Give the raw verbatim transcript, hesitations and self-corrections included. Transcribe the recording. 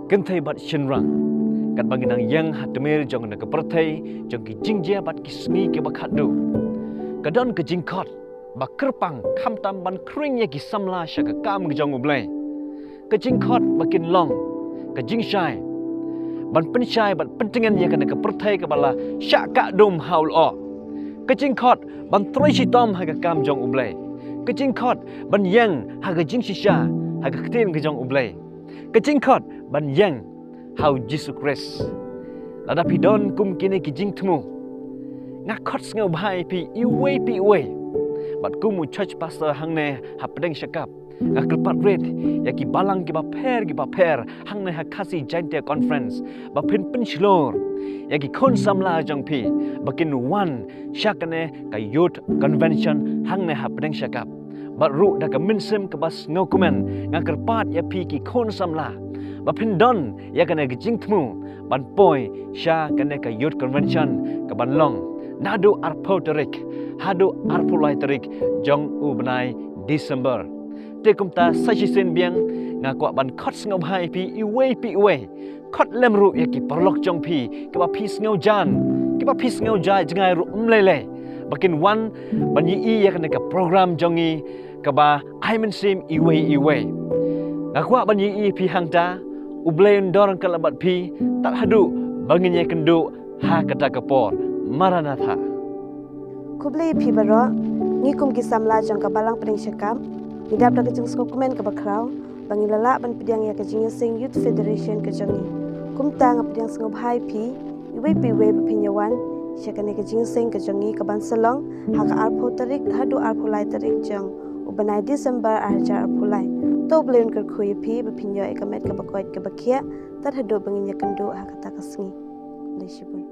Kynthei bad shynrang, katba ngi nang ïeng ha tmier jong kane ka pyrthei jong ki jingjia bad ki sngi kiba khatduh, ka don ka jingkhot ba kyrpang khamtam ban khring ïa ki samla sha ka kam ka jong U Blei. Ka jingkhot ba kin long ka jingshai ban pynshai bad pyntngen ïa kane ka pyrthei kaba la shah kah dum ha u lyoh. Ka jingkhot ban trei shitom ha ka kam jong U Blei. Ka jingkhot ban ïeng ha ka jingshisha ha ka ktien ka jong U Blei. Ka jingkhot ban ïeng ha U Jisu Khrist. Lada phi don kum kine ki jingthmu, nga khot sngewbha ïa phi iwei pa iwei. Bad kum u church pastor hangne hapdeng shakap, nga kyrpad rit ïa ki balang kiba pher kiba pher hangne ha Khasi Jaintia Conference ba phin pynshlur ïa ki khun samla jong phi ba kin wan sha kane ka Youth Convention hangne hapdeng shakap. Bad ruh da ka mynsiem kaba sngewkmen, nga kyrpad ïa phi ki khun samla ba phin don ïa kane ka jingthmu ban poi sha kane ka Youth Convention kaban long naduh arphew tarik haduh arphew lai tarik jong u bnai December. Te kumta sa shisien biang nga kwah ban khot sngewbha ïa phi iwei pa iwei. Khot lem ruh ïa ki paralok jong phi kiba phi sngew jan, kiba phi sngew jngai ruh um lei lei, ba kin wan ban ïohi ïa kane ka program jong ngi kaba ai mynsiem iwei iwei. Nga kwah ban ïohi ïa phi hangta. U Blei un don ryngkat bad phi tad haduh ba ngin ïakynduh ha kata ka por. Maranatha. Khublei ïa phi baroh. Ngi kum ki samla jong ka balang pdeng shakap, ngi dap da ka jingsngewkmen kaba khraw ba ngi la lah ban pdiang ïa ka jingïaseng Youth Federation ka jong ngi. Kumta nga pdiang sngewbha ïa phi iwei pa iwei ba phin ïawan sha kane ka jingïaseng ka jong ngi kaban sa long ha ka arphew tarik haduh arphew lai tarik jong u bnai December ar hajar arphew lai. To U Blei un kyrkhu ïa phi ba phin ïoh ïa ka met kaba koit kaba khiah tad haduh ba ngin ïakynduh ha kata ka sngi. Khublei shibun.